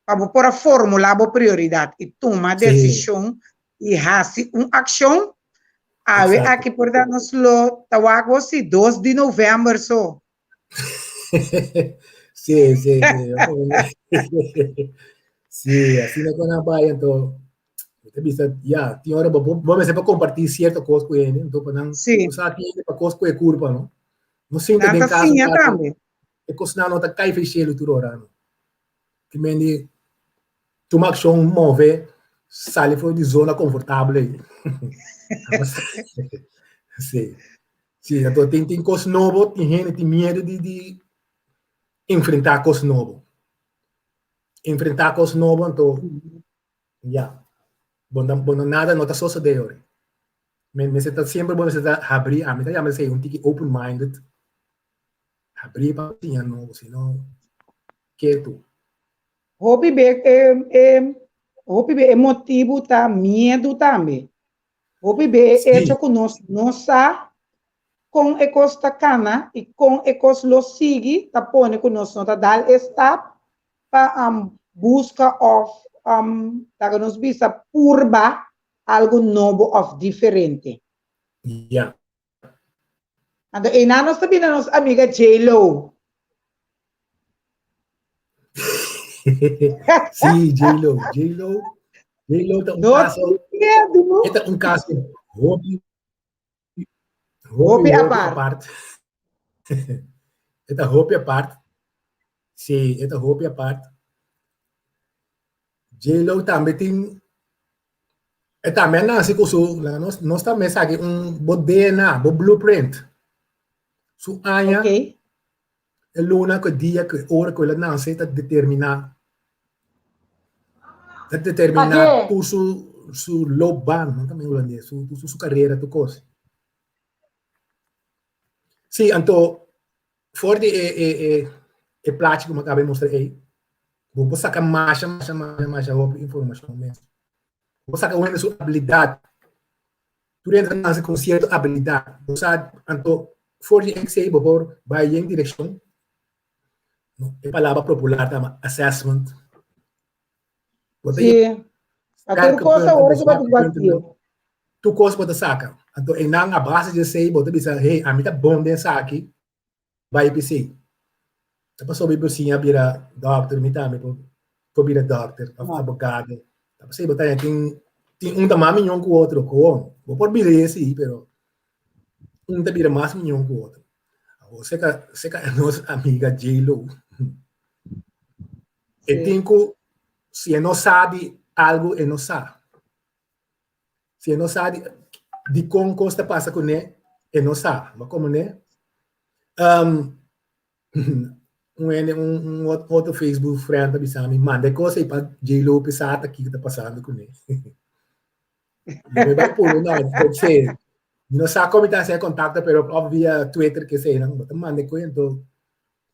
pa bo por a formulá bo prioridat i tuma desishon i hasi un akshon, awe aki por ta nos lo ta wak bo si dos di novèmber so. Sí, sí, sí. Sí, asina ku nan bai anto bo ta bisa ya tin ora bo bo mester pa kompartí sierto kos ku hende anto pa nan Sí. bo sa tin hende pa kos ku e kurpa no. No sinta Nan den ta kasa siña un rato tambe. e kosnan no ta kai fei shelu tur ora no. Ki mende tuma akshon move sali for di zona konfortabel ei. Sí. Sí, anto tin tin kos nobo, tin hende tin miedu di di enfrentá kos nobo. Enfrentá kos nobo anto ya, bo no bo no nada no ta sosodé ora. Me mester ta semper bo mester ta habrí, ami ta yama esei un tiki open minded, habrí pa siña nobo, si no ketu. Hopi be e e hopi be e motibu ta miedu tambe. Hopi be e echo ku nos no sa kon e kos ta kana i kon e kos lo sigui ta pone ku nos no ta dal e stap pa buska òf laga nos bisa purba algu nobo òf diferente. Ya. Anto einan nos ta bini nos amiga J-Lo. Sí, J-Lo. J-Lo. J-Lo ta un No caso. tin miedu. E ta un caso hopi Hopi hopi hopi apart. apart. E ta hopi apart. Sí, e ta hopi apart. J-Lo tambe tin e tambe a nase ku su laga nos nos tambe saki un bo DNA, bo blueprint. Su aña, Ok. e luna ku e dia ku e ora ku el a nase ta determiná ta determiná Paké? tur su su loopbaan, no tambe hulandes, su su su karera tur kos. Sí, anto For di e e e e plachi ku mi a kaba di mustra ei, bo por saka masha masha masha masha hopi informashon mes. Bo por saka un hende su abilidat. Tur hende ta nase ku un sierto abilidat. Bo sa anto for di esei bo por bai yen direkshon. E palabra popular ta assessment. Bo ta Sí. A tur sterke kos punten, awor bo ku bo swak ta punten. bati. Tur kos bo ta saka. Anto einan a base di esei bo ta bisa, hey, ami ta bon den esaki. Bai p'esei. Ta pasobra mi por siña bira dòkter, mi tambe por por bira dòkter òf abogado. Ta p'esei bo ta haña tin tin un ta mas miñon ku otro, kon bo por bira esei pero un ta bira mas miñon ku otro. Awor seka seka nos amiga J-Lo e tin ku si e no sa di algu e no sa. Si e no sa di dikon kos ta pasa kuné, e no sa. Bo komo ne? Um, un hende, un, un otro Facebook friend ta bisa mi, manda e kos ei pa J. Lopez sa ta kiko ta pasando kuné. Mi bai puru na, se, mi no sa kon mi ta hasi e kontakto, pero of via Twitter ke sei nan, bo ta manda e kos anto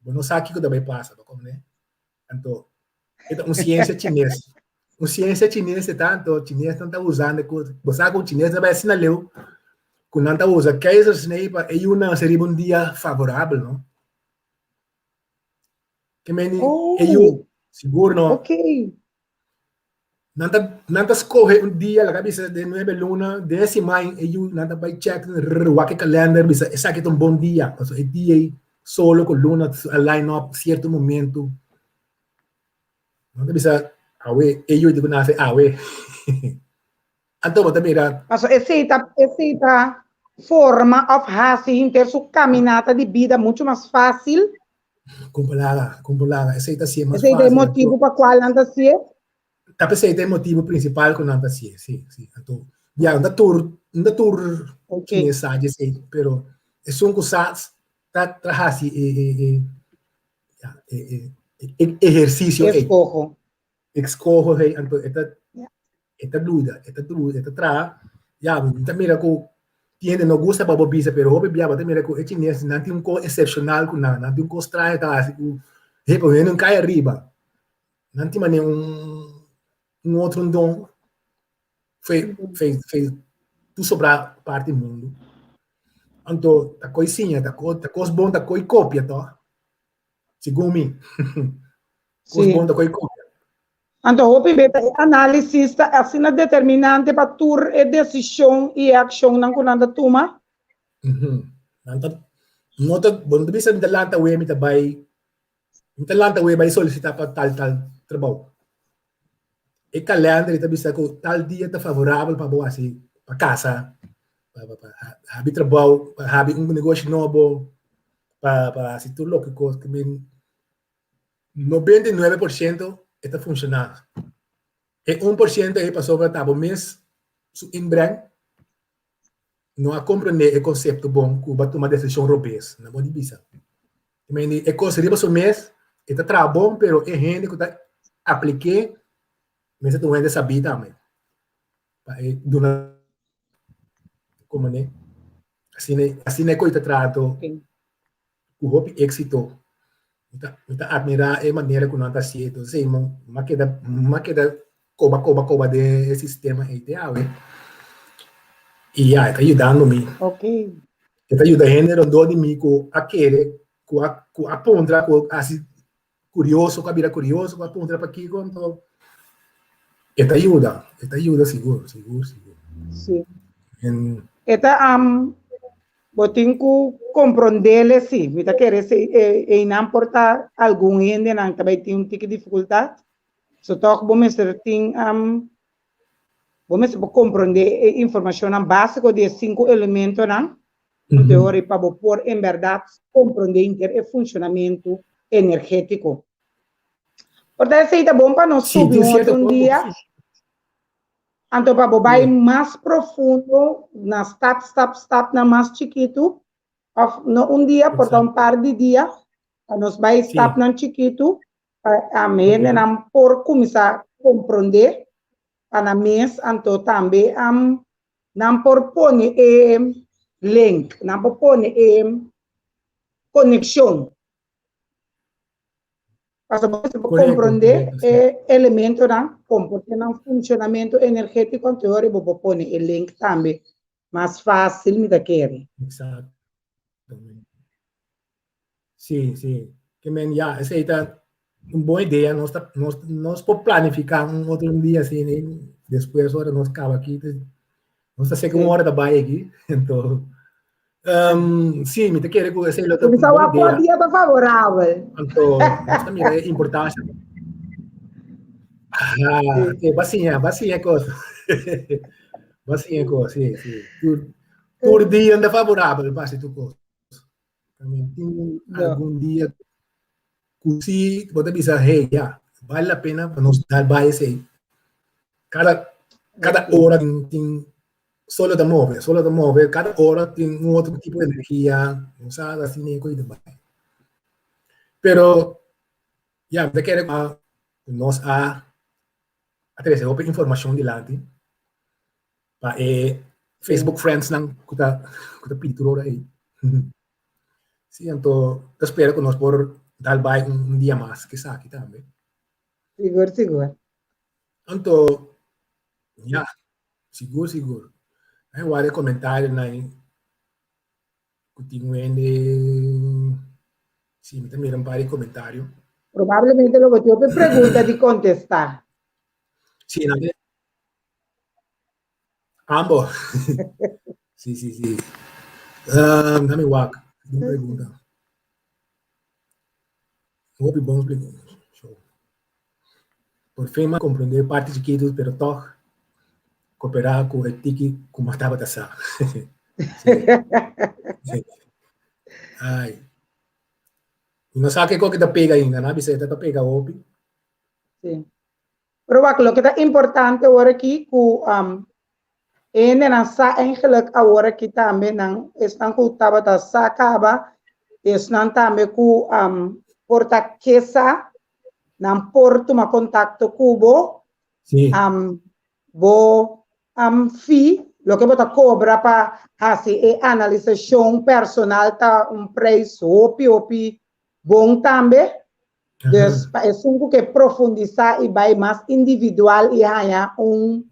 bo no sa kiko ta bai pasa, bo komo ne? Anto, e ta un siensia chines. Un siensia chines e ta, anto chinesnan ta usando e kos. Bo sa ku chinesnan bai asina leu ku nan ta usa keizersnee pa e yu nase riba un dia favorabel, no? Ke meni e yu, Oh, sigur no. ok. Nan ta nan ta skohe un dia, laga bisa den nuebe luna, den e siman e yu nan ta bai check rrr wak e kalender bisa esaki ta un bon dia, pasobra e dia ei solo ku luna a line up sierto momento. Nan ta bisa awe e yu di ku nase awe. Anto bo ta mira. Pasobra esei ta esei ta forma òf hasi henter su kaminata di bida muchu mas fásil. Kompalada, kompalada, esei ta hasié mas Esei ta e fásil. motibu pa kual nan ta hasié? Ta p'esei ta e motibu prinsipal ku nan ta hasié, sí, sí. Anto, ya, no ta tur, no ta tur Ok. chines sa dje esei, pero esun ku sa ta ta hasi e e e ya e e e ehersisio ei. Eskoho. Eskoho ei, anto e ta E ta duda, e ta duda, e ta traha. Ya, mi ta mira ku tin hende no gusta pa bo bisa, pero hopi bia bo ta mira ku e chines nan tin un kos esepshonal ku nan, nan tin un kos straño ta hasi ku he pa hende no kai ariba. Nan tin manera un un otro don fe fe fe tur sobrá parti mundu. Anto ta koi siña, ta ko ta kos bon ta koi kopia tòg, segun mi. Kos Sí. bon ta koi kopia. Anto hopi bes e análisis ta asina determinante pa tur e desishon i e akshonnan ku nan ta tuma. Nan ta no ta bo no ta bisa mi ta lanta awe mi ta bai mi ta lanta awe bai solisitá pa tal tal trabou. E kalender ta bisa ku tal dia ta favorabel pa bo hasi pa kasa, pa pa pa habi trabou, pa habi un negoshi nobo, pa pa hasi tur loke kos ku mi 99% e ta funshoná. E 1% ei pasobra ta bo mes su inbreng no a komprendé e konsepto bon ku bo a tuma desishon robes, na bo di bisa. I meen e kos riba su mes e ta traha bon pero e hende ku ta aplik'é mester ta un hende sabí tambe pa e duna komo ne. Asina asina e kos ta traha anto. Ku hopi éksito. Mi ta mi ta atmirá e manera ku nan ta hasié. Entonces ei mi a keda mi a keda koba koba koba den e sistema ei te awe. I ya, e ta yudando mi. E ta yuda hende rondó di mi ku a kere, ku a ku a puntra, ku a hasi kurioso, ku a bira kurioso, ku a puntra pakiko. Anto e ta yuda, e ta yuda sigur, sigur, sigur. Sí. E ta bo tin ku komprondele sí. Mi ta kere si einan por ta algun hendenan ta bai tin un tiki difikultat. So tòg bo mester tin bo mester por komprondé e informashonnan básiko di e sinku elementonan. Anto e ora pa bo por en bèrdat komprondé henter e funshonamentu energétiko. Por ta esei ta bon pa nos subi un otro un dia. Anto pa bo bai mas profundo na stap, stap, stapnan mas chikitu, òf no un dia, por ta un par di dia, pa nos bai stapnan chikitu, pa hendenan por kuminsá komprondé pa nan mes, anto tambe nan por pone e link, nan por pone e konekshon. Pasobra bo mester por komprondé e elementonan, komprondé nan funshonamentu energétiko, anto e ora bo por pone e link tambe mas fásil, mi ta kere. Exactamente. Sí, sí. Ke men ya, esei ta un bon idea. Nos ta, nos, nos por planifiká un otro dia asina i despues ora nos kaba aki, nos ta seka un ora ta bai aki. Anto, Um, sí, mi ta kere ku esei lo ta un Kuminsá bon wak kua idea. dia ta favorabel. Anto, nos ta mira e importansia. Ah, Sí. eh, ba siña, ba siña kos. Ba siña kos, sí, sí. Tur, tur dia ta favorabel pa hasi tur kos. También tin No. algun dia ku sí bo ta bisa, hey, ya, bale la pena pa nos dal bai esei. Kada, kada Ok. ora tin, tin Solo ta move, solo ta move, kada ora tin un otro tipo di energia, no sa asina e koe ta bai. Pero, ya, mi ta kere ku nos a a trese hopi informashon dilanti pa e Facebook friendsnan ku ta ku ta pidi tur ora ei. Sí, anto ta spera ku nos por dal bai un dia mas ku esaki tambe. Sigur, sigur. Anto, ya, Sigur sigur. Ai wak e comentarionan ku tin un hende si mi ta mira un par di comentario. Probablemente lo bo tin hopi pregunta di contesta. Si nan tin ambo. Si si si. Um, dame wak un pregunta. Hopi bon splica. Por fin m'a comprende parti chikitu pero tog coopera cu e tiki cu m'a tabata sa. Sí. Sí. Ai. Mi no sa kiko ki ta pega ainda, nan a bisa e ta pega hopi. Sí. Pero wak, loke ta importante awor aki ku um, e hendenan sa eigenlijk awor aki tambe nan esnan ku tabata sa kaba, esnan tambe ku um, por ta ke sa, nan por tuma kontakto ku bo, Sí. um, bo um, fee, loke bo ta kobra pa hasi e analisashon personal ta un prijs hopi hopi bon tambe. Dus pa esun ku ke profundisá i bai mas individual i haña un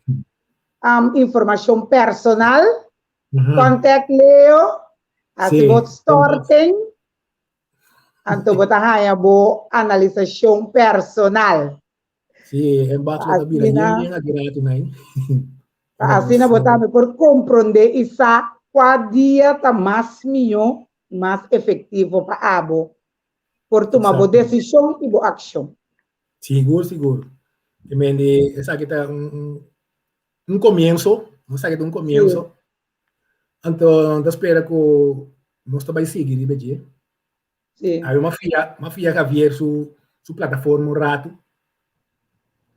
informashon personal, contact Leo, hasi bo storting, anto bo ta haña bo analisashon personal. Sí, e bak lo ta bira bien bien aki rato nai. Pa asina bo tambe por komprondé i sa kua dia ta mas mihó, mas efektivo pa abo por tuma bo desishon i bo akshon. Sigur, sigur. I men di esaki ta un un komienso, esaki ta un komienso. Anto ta spera ku nos ta bai sigui riba dje. Sí. Awe m'a fia, m'a fia Javier su, su plataforma un ratu.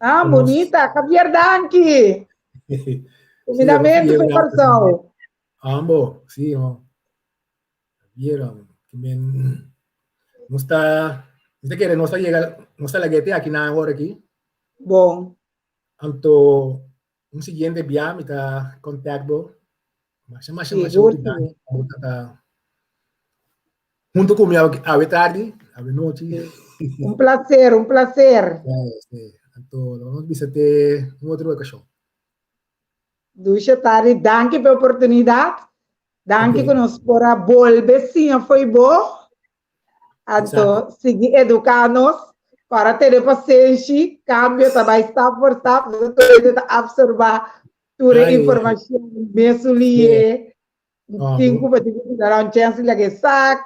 Ah, Nos- bonita. Javier, danki. Sí, Kumindamentu m'a pa fia un ratu. Kòrsou. Ambo, sí, no. Javier, am, ki men, nos ta, nos ta kere, nos ta yega, nos ta lag'é te aki na ora aki. Bon. Anto, un siguiente bia mi ta contact bo. Masha, masha, masha Sigur, hopi danki sigur. pa bo ta hunto ku mi awe tardi, awe nochi. Un placer, un placer. Sí, sí. Anto, lo nos bisa te un otro ocasión. Dusha tardi, danki pa e oportunidad. Danki Ok. ku nos por a bolbe siña fo'i bo. Anto, sigui eduká nos para tene pasenshi, kambio ta bai stap por stap, nos tur hende ta absorbá tur e informashon mesun lié. Tin ku bo tin ku duna nan un chèns di laga e sak,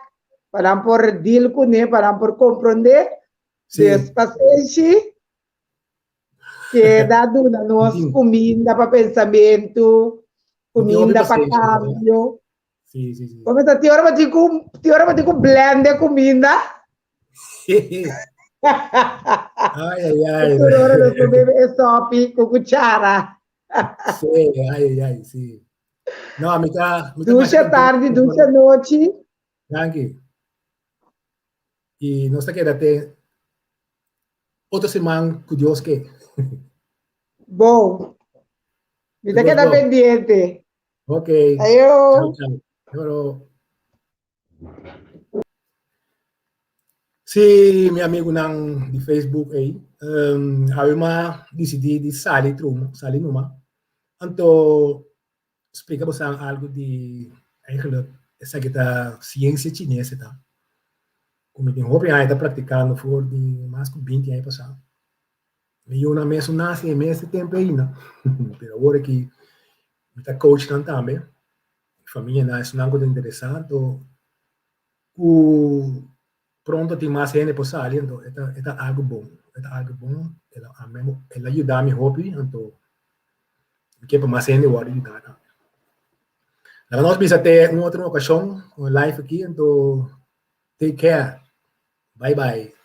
pa nan por deal kuné, pa nan por komprondé. Dus pasenshi, keda duna nos kuminda pa pensamentu, kuminda pa kambio. Sí, sí, sí. Bo mester tin ora bo tin ku tin ora bo tin ku blend e kuminda. Ai, ai, ai. Tur ora nos por bebe e sopi ku kuchara. Sí, ai, ai, ai, sí. No, mi ta, mi ta Dusha masha tardi, contento. dusha nochi. Danki. I nos ta keda te otro siman ku Dios ke. Bon. Mi ta Dios keda bon. pendiente. Ok. Ayo. Chao, chao. Yoro. Sí, mi amigunan di Facebook ei. Um, awe ma decidí di sali trum, sali numa. Anto splika bosan algo di eigenlijk esaki ta ciencia chinese ta. Ku mi tin hopi aña ta praktikando for di mas ku 20 aña pasá. Mi yunan mes un nasi e mes tempu ainda. Pero awor aki mi ta coach nan tambe. Famianan esnan ku ta interesá anto ku pronto tin mas hende por sali anto e ta e ta algu bon. E ta algu bon el a el a yuda mi hopi anto mi ke pa mas hende wòrdu yuda tambe. Laga nos bisa te un otro okashon un live aki anto take care. Bye bye.